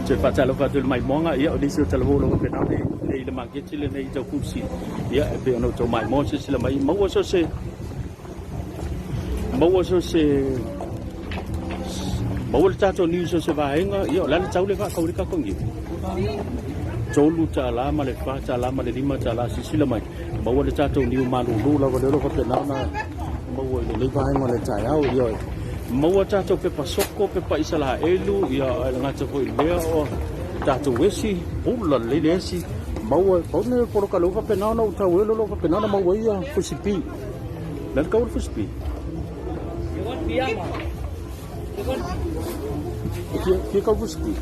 Toe faatalofa atu i le maimoaga, ia o nisi o talavou o lo o faapena ona i ai i le maketi lenei i Taufusi. Ia e pei ona outou maimoa silasila mai, maua so se maua so se maua le tatou niu so se vaega, ia o le a le tau le faatau ai le tatou niu? $3 ma le $4 ma le $5. Silasila mai, maua le tatou niu malulu lava lea o lo o faapena ona maua i lenei vaega o le taeao. Ia maua tatou pepa soko, pepa Isaraelu, ia e le gata foi i lea o tatou esi, pula lelei le esi, maua, pau lenei o le poloka lea ua faapena ona ou tau ai, o lo o faapena ona maua ai ia fusipi. O le a le tau o le fusipi? Fia tau fusipi?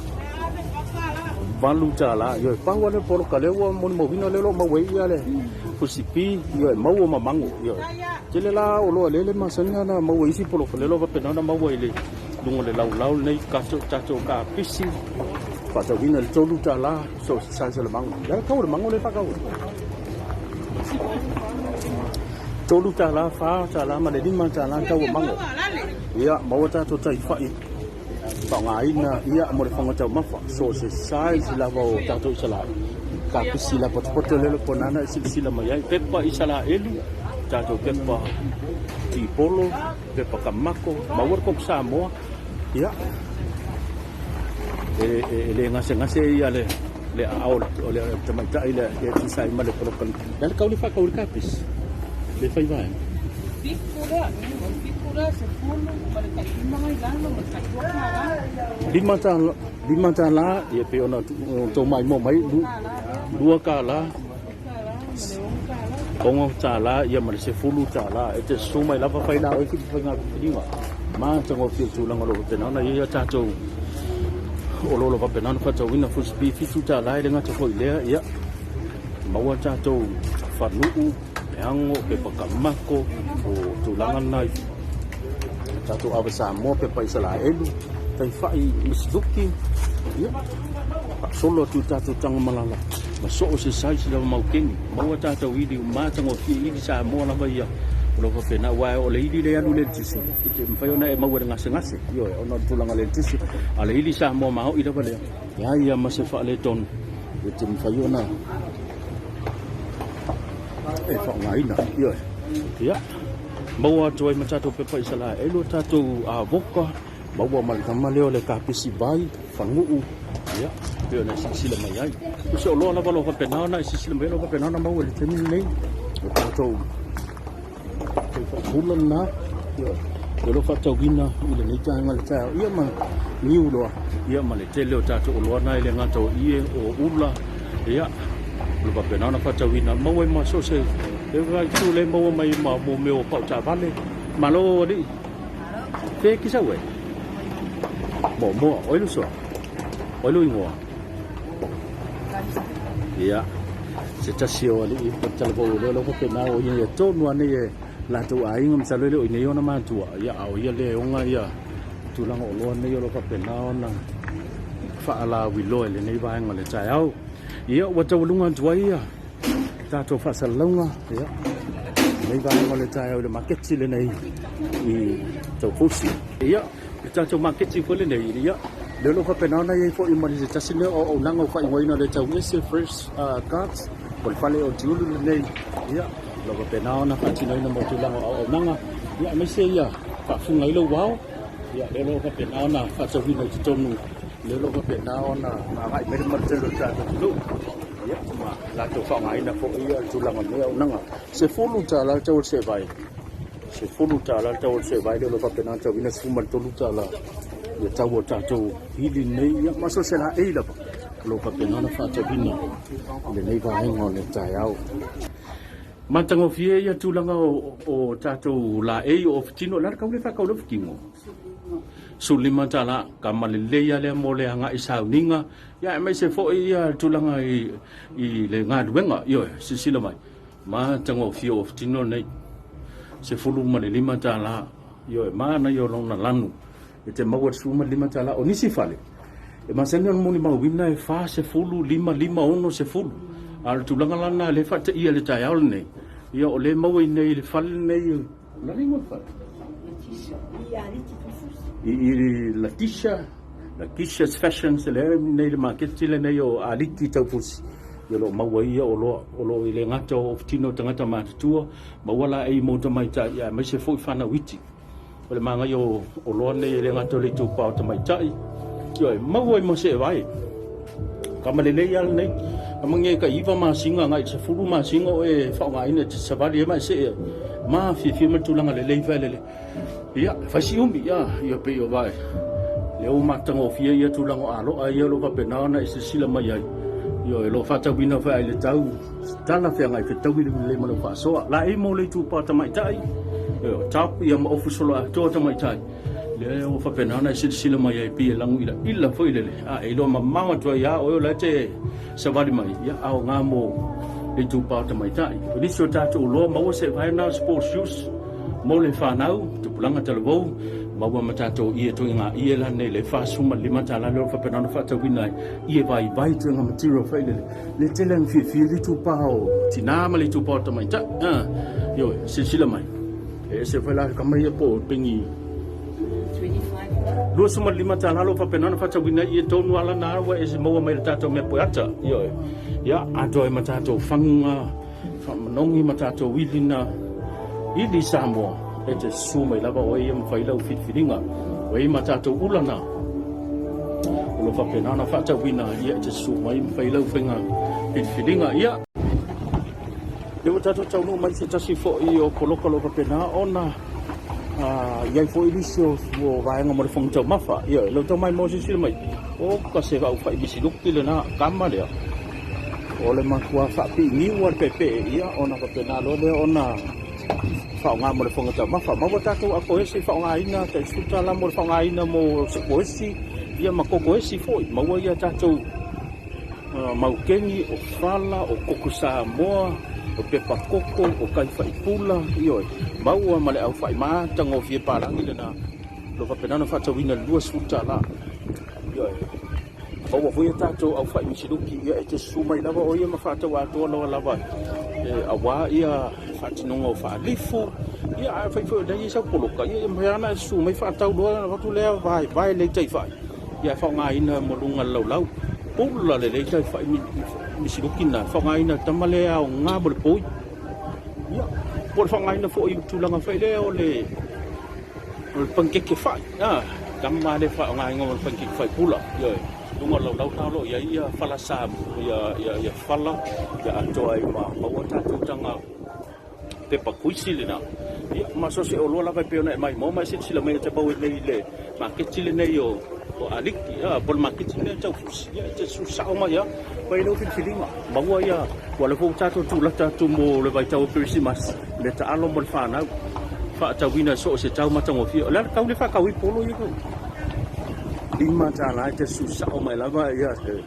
$8. Ioe, pau lava lea o le poloka lea ua molimauina lea o lo o maua ai ia le fusipi, ioe, maua ma mago, ioe. Tele la oloa lele masani ona maua i isi poloka lea o lo o faapena ona maua i le luga o le laulau lenei tatou kapisi faatauina i le $3 so o se size o le mago. Le a le tau o le mago lea e faatau ai? $3, $4 ma le $5 tau o mago. Ia, maua tatou taifai faaaogaina ia mo le fofoga taumafa so o se size lava o tatou Isaraelu kapisi la potopoto lele ponana e silasila mai ai pepa Isaraelu tatou pepa tipolo pepa kamako maua le kopi Samoa ia e le gasegase ia le le aao o le tamaitai le e tusa ai ma le polokali le le kauli faakauli kapisi le fai vaega. Fitu lea, o le fitu lea, 10 ma le tai-5 nai lalo ma le tai-2 tala. $5, $5, ia pei ona outou maimoa mai, $2, $6, ia ma le $10. E te susu mai lava fai la oe faiga filifiliga. Matagofie le tulaga o lo o faapena ona i ai a tatou oloa o lo o faapena ona faatauina frisbee $7 e le gata foi i lea, ia maua tatou fanuu, peago, pepa kamako, o tulaga na i tatou ava Samoa, pepa Isaraelu, taifai misiluki, ia faasolo atu i tatou tagomalala ma so o se size lava maukeni. Maua tatou ili matagofie, ili Samoa lava ia o lo o faapena, aua o le ili lea e alu i le eletise, e te mafai ona e maua i le gasegase, ioe, ona o le tulaga o le eletise, a o le ili Samoa maoi lava lea, leai lava ma se faaletonu e te mafai ona e faaaogaina. Ioe. Ia, maua atu ai ma tatou pepa Isaraelu, tatou avoka, maua ma le tama lea o le kapisi vai, faguu, ia, pei ona e silasila mai ai. O se oloa lava o lo o faapena ona e silasila mai ai, o lo o faapena ona maua i le taimi lenei. O tatou faipula lena, ioe, o lo o faatauina i lenei taeaga i le taeao, ia ma niu loa, ia ma le tele o tatou oloa na e le gata o ie, o ula, ia, o lo o faapena ona faatauina, maua ai ma so o se, e vaai tu le maua mai ma mo mea o pau taavale. Malo alii. Te kisa ue. Mo mo, oi lu soa. Oi lu ingoa. Ia, se tasi o alii o talavou o lea o lo o faapena o ia ia tonu ane e latou aiga masalo e le o i nei ona matua. Ia, a o ia lea e oga ia tulaga oloa nei o lo o faapena ona faalauiloa i lenei vaega o le taeao. Ia, ua taualuga atu ai ia tatou faasalalauga, ia, lenei vaega o le taeao i le maketi lenei i Taufusi. Ia, le tatou maketi foi lenei, ia, lea o lo o faapena ona i ai foi ma se tasi lea o auaunaga ua faaigoaina e le Tauese Fresh Cards, o le fale o Tiulu lenei, ia, o lo o faapena ona faatinoina mo tulaga o auaunaga, ia, aemaise ia faafuga ai lou ao, ia, lea o lo o faapena ona faatauina i totonu, lea o lo o faapena ona agai mai le mamalu tele o le tatou atunuu, ia, ma latou faaaogaina foi ia tulaga o lenei auaunaga. $10 le tau o le seevai. $10 le tau o le seevai lea o lo o faapena ona tauina $13 ia tau o tatou hili nei, ia ma so o se laei lava o lo o faapena ona faatauina i lenei vaega o le taeao. Matagofie ia tulaga o tatou laei o ofutino, o le a le tau lea e faatau ai le ofutino? $15, tama lelei lava lea mo le agai i sauniga, ia aemaise foi ia tulaga i le galuega, ioe, silasila mai. Matagofie o ofutino nei, $15, ioe, manaia o lona lanu e te maua i le $15. O nisi fale, e masani ona molimauina e 40, 5, 5, 60. A o le tulaga la lena lea e faateia i le taeao lenei, ia o lea e maua i inei i le fale lenei, o le a le igoa o le fale? I Latisha. Lakisha's Fashions lea e nei le maketi lenei o Aliki Taufusi o lo o maua ai ia oloa o lo o i le gata o ofutino o tagata matutua, maua laei mo tamaitai aemaise foi fanau iti. O le manaia o oloa nei e le gata o le itupa o tamaitai, ioe, maua ai ma seevae. Kama lelei lava lenei, kama nei tai 9 masina agai i le 10 masina o e faaaogaina e te savali ai ma e see ai. Mafiafia ma le tulaga lelei faelele. Ia, fai si umi, ia, ia pei o vae. Lea ua matagofie ia tulaga o aloa ia o lo o faapena ona e silasila mai ai. Ioe, o lo o faatauina foi ai le tau talafeagai fetaui lelei ma lau faasoa. Laei mo le itupa tamaitai, ioe, top ia ma ofu solo atoa tamaitai. Lea ua faapena ona e silasila mai ai pei e laguilaila foi lele. A e iloa mamao atu ai lava oe o la e te savali mai, ia, aoga mo le itupa o tamaitai. O nisi o tatou oloa maua se vaena sports shoes mo le fanau, tupulaga talavou, maua ma tatou ie toega ie la nei le $45 lea ua faapena ona faatauina ai ie vaivai toega material foi lele. Le tele ana fiafia le itupa o tinā ma le itupa o tamaitai. Ah, ioe, silasila mai. E ese foi la kama ia po o pengi 25. $25 lo faapena ona faatauina ai ie tonu ala na ua ese maua mai le tatou mea poeata. Ioe. Ia, atoa ai ma tatou faguga, faamanogi ma tatou ilina, ili Samoa, e te susu mai lava oe ia ma fai lau filifiliga. Ua i ai ma tatou ula na, o lo o faapena ona faatauina, ia e te susu mai ma fai lau faiga filifiliga. Ia, lea ua tatou taunuu mai i se tasi foi o poloka o lo o faapena ona i ai foi nisi o vaega mo le fofoga taumafa. Ia, lau tau mai mo silasila mai, o ka se aufa'i misiluki lena kama lea. O le matua faapiiniu a le peepee ia ona faapena loa lea ona faaaoga mo le fofoga taumafa. Maua tatou akoesi e faaaogaina tai $10 mo le faaaogaina mo sekoesi ia ma kokoesi foi. Maua ia tatou maukeni, o fala, o koko Samoa, o pepa koko, o kai faipula, ioe. Maua ma le aufai matagofie palagi lena. O lo o faapena ona faatauina i le $20. Ioe. Maua foi a tatou aufai misiluki, ia e te susu mai lava o ia ma faatau atoa loa lava e, aua ia faatinoga o faalifu, ia a fai foi o lea e i ai sau poloka, ia e mafai lava ona e susu mai faatau loa ona avatu lea vaevae lelei taifai, ia e faaaogaina mo luga o le laulau. Pula lelei taifai misiluki na, faaaogaina e le tama lea e aoga mo le poi. Ia, po o le faaaogaina foi i le tulaga foi lea o le O le panikeke fai, a, tama lea faaaogaina o le panikeke fai pula, ioe, luga o le laulau lena o lo o i ai ia fala sa, ia, ia, ia fala, ia atoa ai ma maua tatou taga pepa kuisi lena. Ia, ma so o se oloa lava e pei ona e maimoa ma e silasila mai e te maua nei i le maketi lenei o, o Aliki, a, po o le maketi lenei o Taufusi, ia, e te susao mai lava, fai lau filifiliga, maua ia, ua leva foi ua tatou tulata atu mo le vaitau o Kerisimasi, le taalo mo le fanau, faatauina i so o se tau matagofie. O le a le tau lea e faatau ai polo ia tau? $5 e te susao mai lava ia te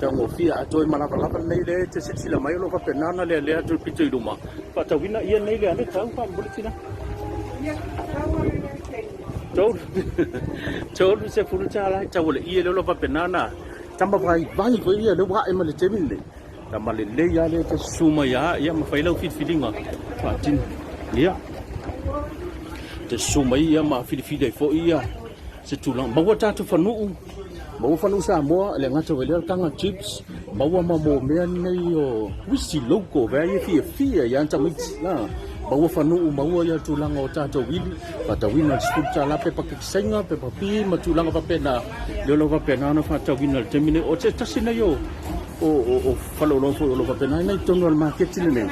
taugofie a toe malavalava lenei lea e te silasila mai o lo o faapena ona lealea atu i le pito i luma. Faatauina ia nei le a le tau faamolemole tina? Ia, tau a le le $30 e tau o le ie lea o lo o faapena ona tama vaivai foi ia lea ua ae mai le taimi lenei. Tama lelei lava lea e te susu mai lava ia ma fai lau filifiliga faatino. Ia, te susu mai ia ma filifili ai foi ia se tulaga. Maua tatou fanuu, maua fanuu Samoa, le gata foi lea o le taga chips, maua ma mo mea nei o uisi logo, vea ia fiafia ia tamaiti. Maua fanuu, maua ia tulaga o tatou ili, faatauina le $10 pepa kekisaina, pepa pi ma tulaga faapena. Lea o lo o faapena ona faatauina i le taimi nei. O se tasi nei o o faleoloa foi o lo o faapena ai i totonu o le maketi lenei,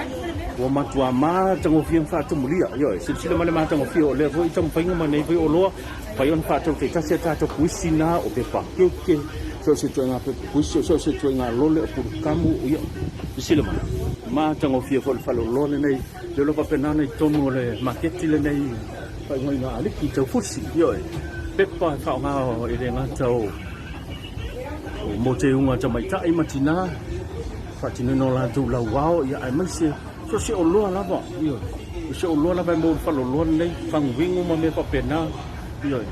ua matua matagofie ma faatumulia. Ioe, silasila mai le matagofie o lea foi taumafaiga ma nei foi oloa, mafai ona faatau taitasi a tatou puisi na, o pepa keke, so o se ituaiga pepa puisi, so o se ituaiga lole, o pulukamu, ia, silasila mai, matagofie foi le faleoloa lenei, lea o lo o faapena ona i totonu o le maketi lenei faaigoaina Aliki Taufusi, ioe, pepa e faaaoga e le gata o mo teuga tamaitai ma tinā, faatinoina o latou lauao, ia aemaise so o se oloa lava, ioe, o se oloa lava e maua i le faleoloa lenei, faguinu ma mea faapena, ioe.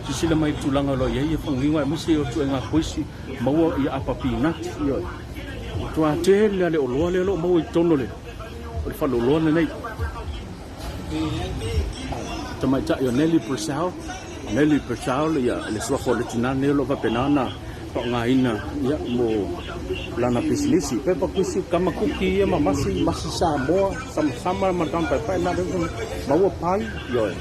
Silasila mai i le tulaga o lo o i ai ia faguinu aemaise o ituaiga koisi, maua ia apa pinati, ioe. Matua tele lava le oloa lea o lo o maua i totonu o le faleoloa lenei. Tamaitai o Nelly Purcell. Meli Purcell, ia, le suafa o le tinā nei o lo o faapena ona faaaogaina, ia, mo lana pisinisi. Pepa kusi, kama kuki ia ma masi, masi Samoa, samasama ma le kama paepae na lea maua pai, ioe,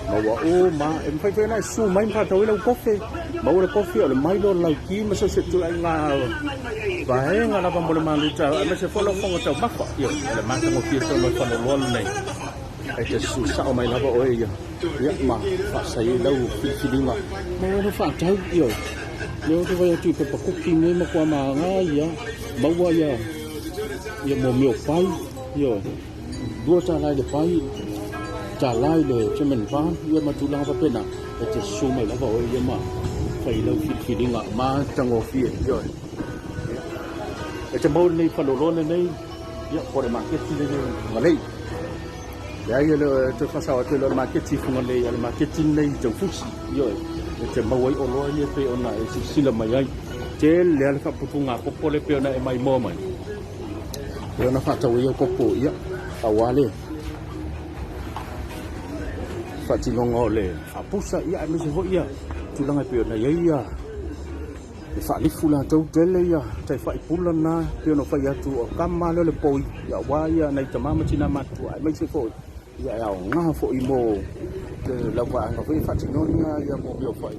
maua o ma, e mafai foi ona e susu mai ma faatau ai lau kofe, maua le kofe o le mailo, o le lauki ma so o se ituaiga vaega lava mo le maluta, aemaise foi lau fofoga taumafa, ioe, o le matagofie tonu o le faleoloa lenei. E te susu sao mai lava oe ia, ia ma faasai ai lau filifiliga ma ona faatau, ioe. Lea ou te vaai atu i pepa kuki nei matua maga ia, maua ia, ia mo mea o pai, ioe. $2 i le pai, tala i le German Barn, ia ma tulaga faapena. E te susu mai lava oe ia ma fai lau filifiliga matagofie, ioe. E te maua lenei faleoloa lenei, ia, po o le maketi lenei i Fugalei. Leai, e le o toe faasao atu e le o le maketi i Fugalei, a o le maketi lenei i Taufusi, ioe, e te maua ai oloa ia e pei ona e silasila mai ai. Tele lava le faaputuga popo lea e pei ona e maimoa mai, e ona faatau ai au popo, ia, aua le faatinoga o le faapusa, ia, aemaise foi ia tulaga e pei ona i ai ia E faalifu latou tele ia tai faipula na pei ona fai atu o kama lea o le poi ia aua ia nai tama ma tina matutua aemaise foi ia e aoga foi mo le lauvaega foi e faatinoina ia mo mea o fai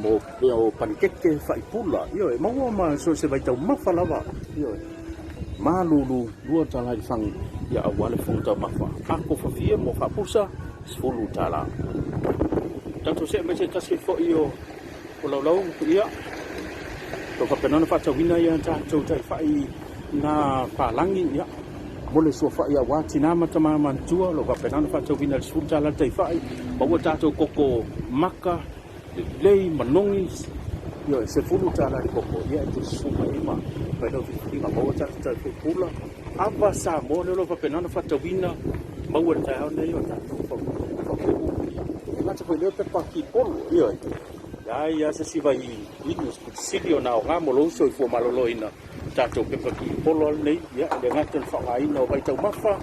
mo mea o panikeke faipula ioe maua ma so o se vaitaumafa lava ioe malulu $2 i le fagi ia aua le fofoga taumafa ako fafie mo faapusa $10. Tatou see mai se tasi foi o O laulau ia, o faapena ona faatauina ia tatou taifai na palagi ia, mo le suafa'i aua tina ma tama matutua, o lo o faapena ona faatauina i le $10 le taifai, maua tatou koko maka lelei manogi, ioe, $10 i le koko, ia e te susu mai ai ma fai lau filifiliga, maua tatou taifai pula, ava Samoa lea o lo o faapena ona faatauina, maua i le taeao lenei o tatou faapeu, ia, e gata foi i lea o pepa kipolo, ioe. Leai lava se isi vai inu sili ona aoga mo lou soifua maloloina tatou pepa kipolo lenei, ia, e le gata i le faaaogaina o vaitaumafa,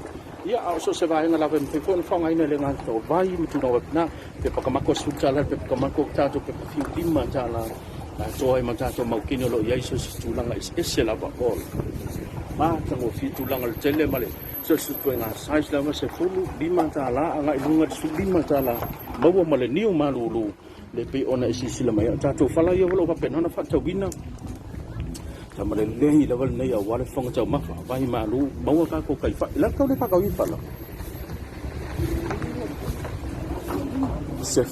ia, a o so o se vaega lava e mafai foi ona faaaogaina e le gata o vai ma tulaga faapena. Pepa kamako $10 le pepa kamako, tatou pepa fiu $5 atoa ai ma tatou maukeni o lo o i ai so o se tulaga eseese lava o le matagofie tulaga o le tele ma le so o se ituaiga size lava $15 agai i luga i le $15 maua ma le niu malulu le pei ona e silasila mai ai. O tatou fala ia o lo o faapena ona faatauina tama lelei lava lenei aua le fofoga taumafa, vai malu, maua tatou taifai. O le a le tau le faatau i fala? 10,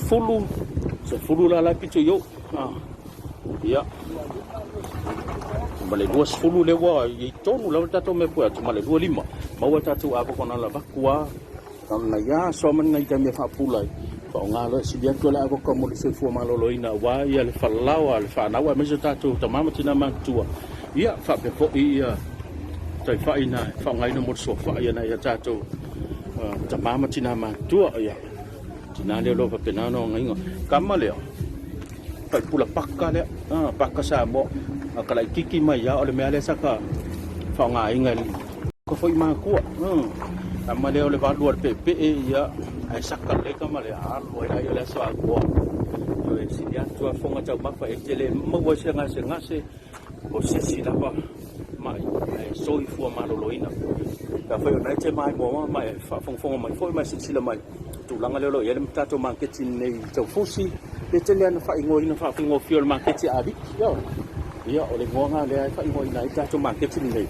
10 la la pito i ou. Ah. Ia. Ma le 20 lea ua i tonu lava le tatou mea pue atu ma le 25. Maua tatou avoka ona lavaku a. Na ia aso ma nai taimi e faapula ai, faaaoga loa e sili atu le avoka mo le soifua maloloina aua ia le falalaoa a le fanau aemaise o tatou tama ma tina matutua. Ia faapea foi ia taifai na e faaaogaina mo le suafa'i a nai a tatou tama ma tina matutua. Ia tina lea o lo o faapena ona agaiga. Kama lea, faipula paka lea, paka Samoa, a kalaititi mai lava o le mea lea sa ka faaaogaina e ka foi makua. Kama lea o le valu a le peepee, ia, ae saka lelei kama lea, alu ai la ia o le aso atoa. Ioe, sili atu lava fofoga taumafa e te le maua ai se gasegase o se isi lava mai, ae soifua maloloina. Pe afai o lena e te maimoa ma e faafogafoga mai foi ma e silasila mai i le tulaga lea o lo o i ai le tatou maketi nei i Taufusi, e tele lava ina faaigoaina faafaigofie o le maketi a alii. Ia, o le igoa lena lea e faaigoaina ai le tatou maketi lenei,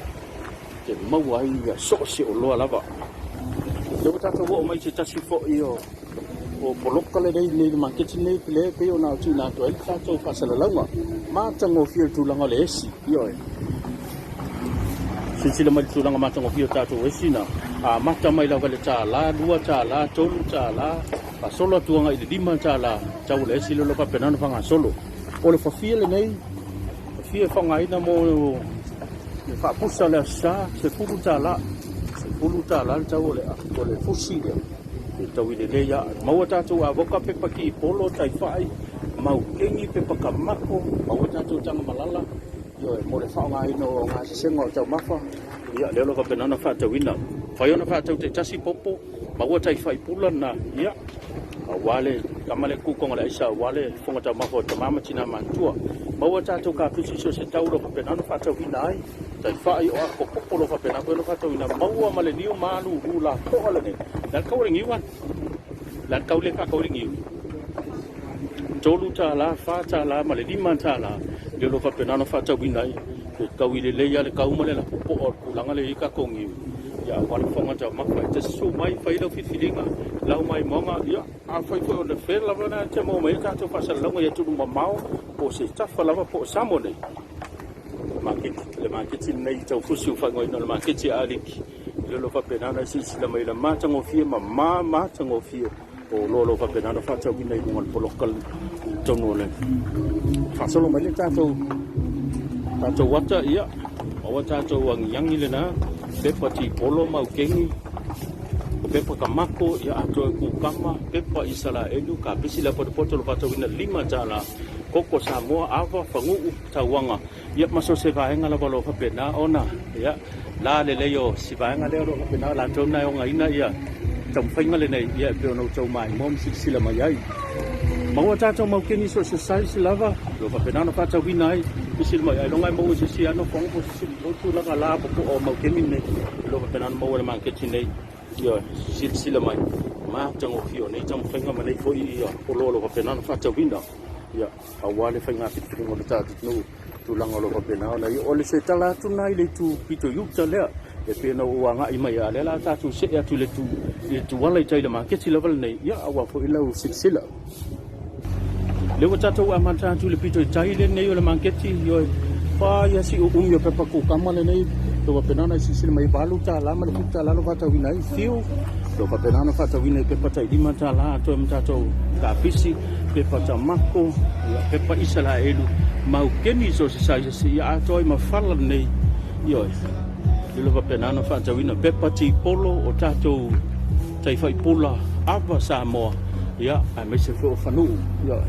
e maua ai ia so o se oloa lava. Lea ua tatou oo mai i se tasi foi o poloka lelei nei i le maketi lenei, lea e pei ona tuuina atu ai le tatou faasalalauga. Matagofie le tulaga o le esi, ioe. Silasila mai i le tulaga matagofie o tatou esi na amata mai lava i le $1, $2, $3, faasolo atu agai i le $5, tau o le esi lea o lo o faapena ona faagasolo. O le fafie lenei, fafie e faaaogaina mo le faapusa o le Aso Sa, $10, $10 le tau o le fusi lea, e taui lelei lava. Maua tatou avoka, pepa kipolo, taifai, maukeni, pepa kamako, maua tatou taga malala, ioe, mo le faaaogaina o gasesega o taumafa, ia, lea o lo o faapena ona faatauina. Mafai ona faatau taitasi popo. Maua taifai pula na, ia, aua le tama le kukoga le aisa aua le fofoga taumafa o tama ma tina matutua. Maua tatou kapisi so se tau lo faapena ona faatauina ai taifai o ako popo lo faapena foi ona faatauina maua ma le niu malulu lapoa lenei. Le a le kau o le niu an? Le a le kau le faakau i le niu? $3, $4 ma le $5 le o lo faapena ona faatauina ai. E taui lelei lava le tau ma le lapopoa o le tulaga lea e i ai tatou niu, ia aua le fofoga taumafa. E te susu mai fai lau filifiliga, lau maimoaga, ia afai foi o le fea lava lena e te maua mai ai tatou faasalalauga i atunuu mamao po o se tafa lava po o Samoa nei. Maketi, le maketi lenei i Taufusi ua faaigoaina o le maketi a Aliki. O lo o faapena ona e silasila mai i le matagofie ma matagofie o oloa o lo o faapena ona faatauina i luga o le poloka i totonu o le faasolo mai le tatou tatou ata ia aua tatou agiagi lena pepa tipolo maukeni o pepa kamako ia atoa kukama pepa isalaelu kapisi le potopoto lo faatauina $5 koko Samoa ava faguu tauaga Ia, ma so o se vaega lava o lo o faapena ona, ia, la lelei o si vaega lea o lo o faapena o latou na e ogaina ia taumafaiga lenei, ia, e pei ona outou maimoa ma silasila mai ai. Maua tatou maukeni so o se size lava, o lo o faapena ona faatauina ai, silasila mai, ailoga e maua i se isi lava nofoaga po o se isi tulaga la popoa o maukeni nei, o lo o faapena ona maua i le maketi nei. Ia, silasila mai, matagofie o nei taumafaiga ma nei foi ia oloa o lo o faapena ona faatauina. Ia, aua le faiga filifiliga o le tatou atunuu, tulaga o lo o faapena ona i ai. O le se tala atu lena i le itu pito i uta lea, e pei ona ou agai mai, a o lea o le a tatou see atu i le itu i le tuala i tai i le maketi lava lenei, ia, aua foi lau silasila. Lea ua tatou amata atu i le pito i tai lenei o le maketi, ioe, fa ia si uumi o pepa kukama lenei, lo faapena ona e silasila mai, $8 ma le $7 lo faatauina ai, fiu, lo faapena ona faatauina i pepa tai $5 atoa ma tatou kapisi. Pepa tamako, ia, pepa Isaraelu, maukeni so se size, ia atoa ai ma fala lenei, ioe, le lo faapena ona faatauina pepa tipolo o tatou taifaipula ava Samoa, ia, aemaise foi o fanuu, ioe,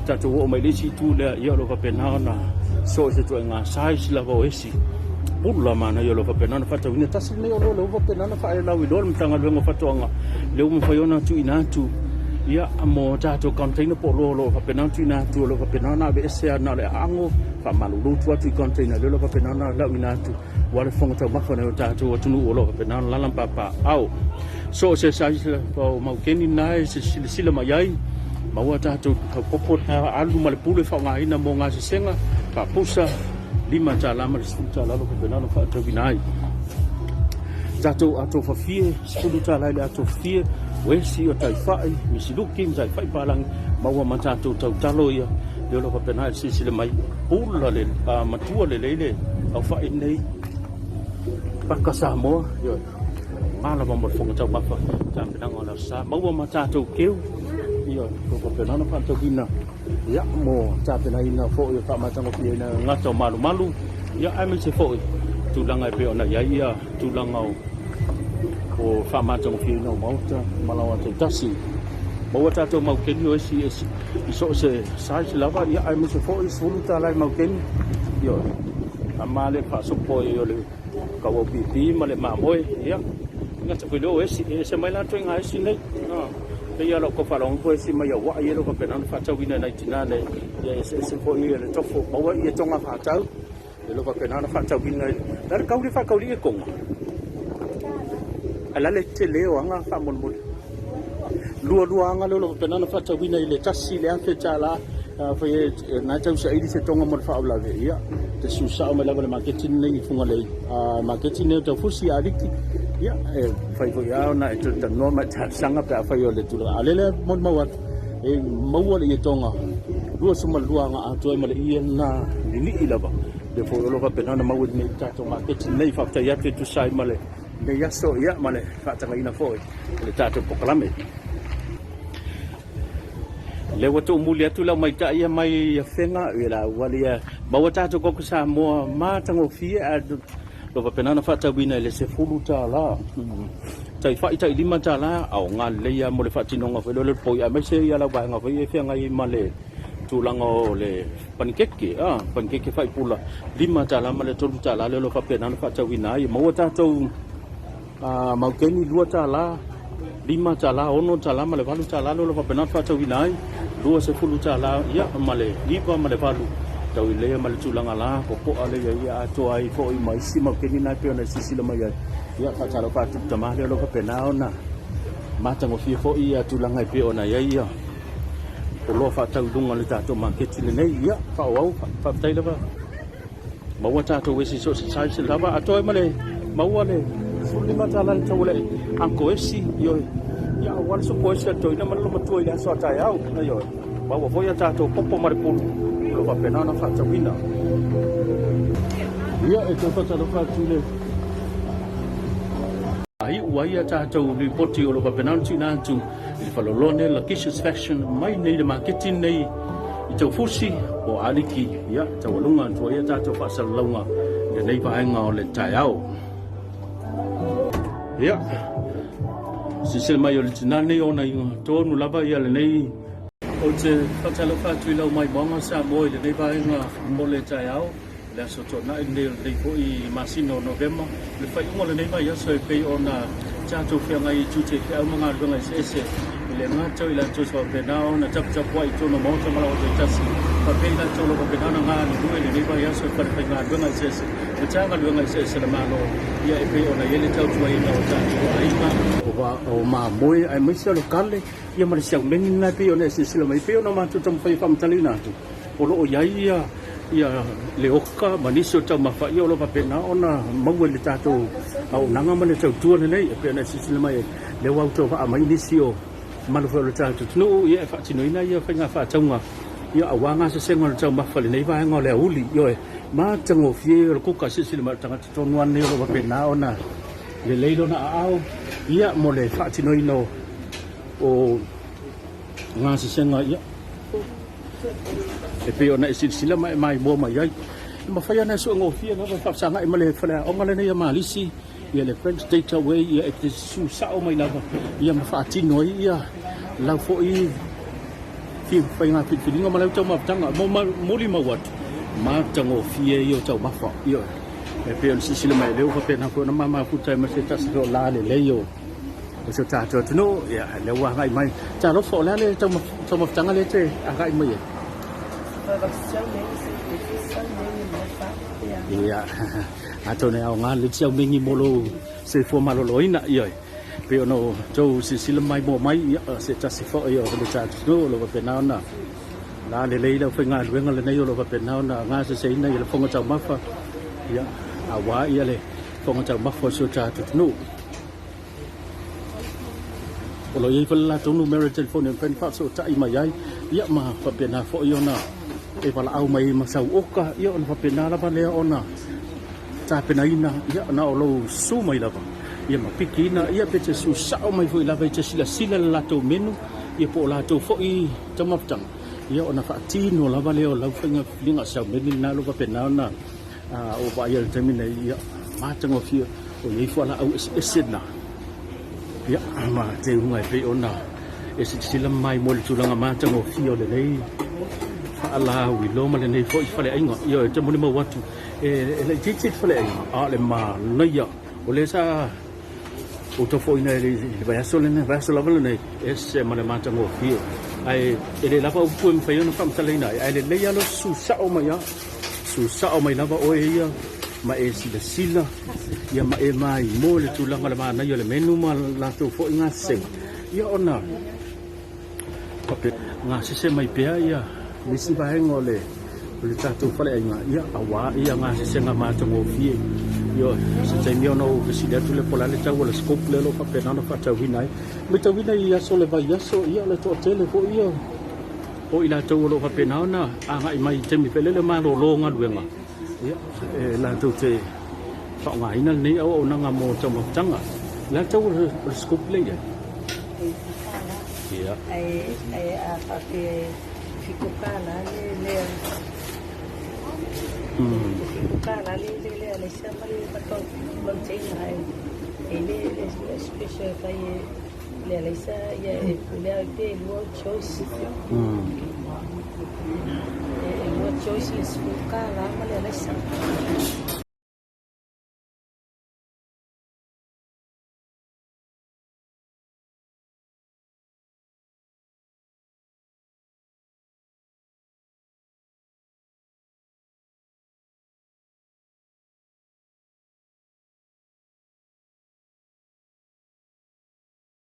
tatou oo mai le isi itu lea, ia, o lo faapena ona so se ituaiga size lava o esi pula manaia o lo faapena ona faatauina. Tasi lenei o lo o faapena ona faalauiloa le Matagaluega o Faatoaga, lea ua mafai ona tuuina atu ia mo tatou container po o loa o lo o faapena ona tuuina atu, o lo o faapena ona aveese lava na o le aano faamalulu atu atu i container lea o lo o faapena ona lauina atu aua le fofoga taumafa o nai o tatou atunuu o lo o faapena ona lala ma papaaao. So o se size o maukeni lena e silasila mai ai, maua tatou taupopo alu ma le pulu e faaaogaina mo gasesega faapusa $5 ma le $10 o lo o faapena ona faatauina ai. Tatou ato fafie, $10 i le ato fafie, o esi, o taifai, misiluki, ma taifai palangi, maua ma tatou tautalo ia, lea o lo o faapena e silasila mai, pula le, matua lelei le aufai lenei, paka Samoa, ioe, malama mo le fofoga taumafa, tapenaga o le aso Sa, maua ma tatou keu, ioe, o lo o faapena ona faatauina. Ia, mo tapenaina foi o faamatagofieina gata o malumalu, ia, aemaise foi tulaga e pei ona i ai ia tulaga o, o faamatagofieina o maota ma laoa taitasi. Maua tatou maukeni o esi esi i so o se size lava, ia, aemaise foi $10 i maukeni, ia, a ma le faasopo ai o le kauau pipi ma le mamoe, ia, gata foi lea o esi, e ese mai la ituaiga esi nei, pei lava o lau tau faalogo foi esi mai Aua'i e le o faapena ona faatauina e nai tina nei, ia e eseese foi le tofo, maua ia toga faatau, e le o faapena ona faatauina i le a le tau lea faataulii e toga? Ae la le tele o aga faamolemole? Lua lua aga lea o lo o faapena ona faatauina i le $1,000. Afai e na e tau saili se toga mo le faalavelave, ia, te susao mai lava i le maketi lenei i Fugalei. A maketi nei o Taufusi a Aliki, ia, e fai foi lava ona e talanoa ma e talosaga pe afai o le tulaga. A o lea e molimau atu, e maua le ietoga 22 aga atoa ma le ie lena ninii lava. Lea foi o lo o faapena ona maua i lenei tatou maketi lenei. Faafetai atu e tusa ai ma lenei aso, ia, ma le faatagaina foi o le tatou polokalame. Lea ua tuumuli atu lau maitai ia mai Afega, ia la ua lia maua tatou koko Samoa matagofie ae lo faapena ona faatauina i le $10. Tai fai tai $5 aoga lelei lava mo le faatinoga foi lea o le poi aemaise ia lau vaega foi e feagai ai ma le tulaga o le panikeke, panikeke faipula $5 ma le $3 lea o lo o faapena ona faatauina ai. Maua tatou maukeni $2. $5, $6 ma le $8 lea o lo o faapena ona faatauina ai, $20, ia, ma le 9 ma le 8 tau i lea ma le tulaga la popoa lea ia atoa ai foi ma isi mau keni na e pei ona e silasila mai ai. Ia, faatalofa atu i le tama lea o lo o faapena ona matagofie foi ia tulaga e pei ona i ai ia oloa faatau i luga o le tatou maketi lenei. Ia, faaauau, faafetai lava. Maua tatou esi so o se size lava atoa ai ma le maua le $15 le tau o le anko esi, ioe. Ia, aua le soko esi a le toeaina ma le olomatua i le aso a taeao, ioe. Maua foi a tatou popo ma le pulu o lo o faapena ona faatauina. Ia, e toe faatalofa atu i le iu ai a tatou lipoti o lo o faapena ona tuuina atu i le faleoloa Lakisha's Fashion mai nei le maketi nei i Taufusi o Aliki. Ia, taualuga atu ai a tatou faasalalauga i lenei vaega o le taeao. Ia, silasila mai o le tinā nei ona iga tonu lava ia lenei. Ou te faatalofa atu i lau maimoaga Samoa i lenei vaega o le taeao. Le aso Toonai lenei o lenei foi masina o Novema, o le faaiuga o lenei vaiaso e pei ona tatou feagai i tiute feau ma galuega eseese e le gata o i latou sa faapena ona taputapuai i totonu o maota ma laoa taitasi, faapea i latou o lo o faapena ona galulue i lenei vaiaso i falefaigaluega eseese, Matagaluega eseese a le Malo, ia e pei ona i ai le tautuaina o tatou aiga, o mamoe aemaise o le kale, ia ma le siaumeni lena e pei ona e silasila mai, e pei ona matou taumafai e faamatalaina atu, o lo o i ai ia ia le oka ma nisi o taumafa ia o lo o faapena ona maua i le tatou auaunaga ma le tautua lenei. E pei ona e silasila mai ai, lea ua outou vaa mai nisi o mamalu foi o le tatou atunuu ia e faatinoina ia faiga faatauga ia aua gasesega o le taumafa i lenei vaega o le aoauli. Ioe, matagofie o le kuka, silasila mai o le tagata tonu lava lenei o lo o faapena ona lelei lona aao ia mo le faatinoina o gasesega ia e pei ona e silasila ma e maimoa mai ai. E mafai ona e suegofie lava e faafesagai ma le faleaoga lenei a Malisi, ia le French Data Way, ia e te susao mai lava ia ma faatino ai ia lau foi faiga filifiliga ma lau taumafataga. Mo molimau atu, matagofie ia o taumafa. Ia, e pei ona silasila mai, lea ua faapena foi ona mamafuta ai ma se tasi foi o la lelei o si o tatou atunuu. Ia, lea ua agai mai. Talofa, o le a le taumafataga lea e te agai mai ai? Ia, atonu e aoga le tiaumegi mo lou soifua maloloina. Ioe, pei ona outou silasila maimoa mai, ia, se tasi foi o le tatou atunuu o lo o faapena ona la lelei le aufaigaluega lenei o lo o faapena ona gaseseina le fofoga taumafa, ia, aua ia le fofoga taumafa o si o tatou atunuu. O lo o i ai foi le latou numera i telefoni e mafai ona faafesootai mai ai, ia ma faapena foi ona e valaau mai ma sau oka, ia ona faapena lava lea ona tapenaina, ia na o lou susu mai lava, ia ma pikiina, ia pe te susao mai foi lava e te silasila i le latou menu, ia po o latou foi taumafataga, ia ona faatino lava lea o lau faiga filiga sau menu lena o lo o faapena ona ua vaaia i le taimi nei, ia matagofie o i ai fualaau eseese na, ia ma teuga e pei ona e silasila mai mo le tulaga matagofie o lenei faalauiloa ma lenei foi faleaiga. Ia e te molimau atu e laitiiti le faleaiga, a o le manaia o lea sa ou tofoina i le vaiaso lenei, vaiaso lava lenei, ese ma le matagofie. Ae e le lava upu e mafai ona faamatalaina ai, ae lelei lava lou susao mai lava, susao mai lava oe ia ma e silasila ia ma e maimoa i le tulaga o le manaia o le menu ma latou foi gasesega, ia ona gasese mai pea ia nisi vaega o le o le tatou faleaiga, ia aua ia gasesega matagofie. Ia se taimi ona ou fesili atu lea po o le a le tau o le scope lea o lo o faapena ona faatauina ai. Matauina i aso o le vaiaso, ia o le toatele foi ia o i latou o lo o faapena ona agai mai i taimi foi lele malolo galuega, ia e latou te faaaogaina lenei auaunaga mo taumafataga. O le a le tau o le scope lea i ai? Ia. Ae a faapea e $7 le mea, $7 le lea alaisa ma le mountain ae le special e fai e le alaisa ia e pule au pe lua au choice. E lua choice le $10 ma le alaisa.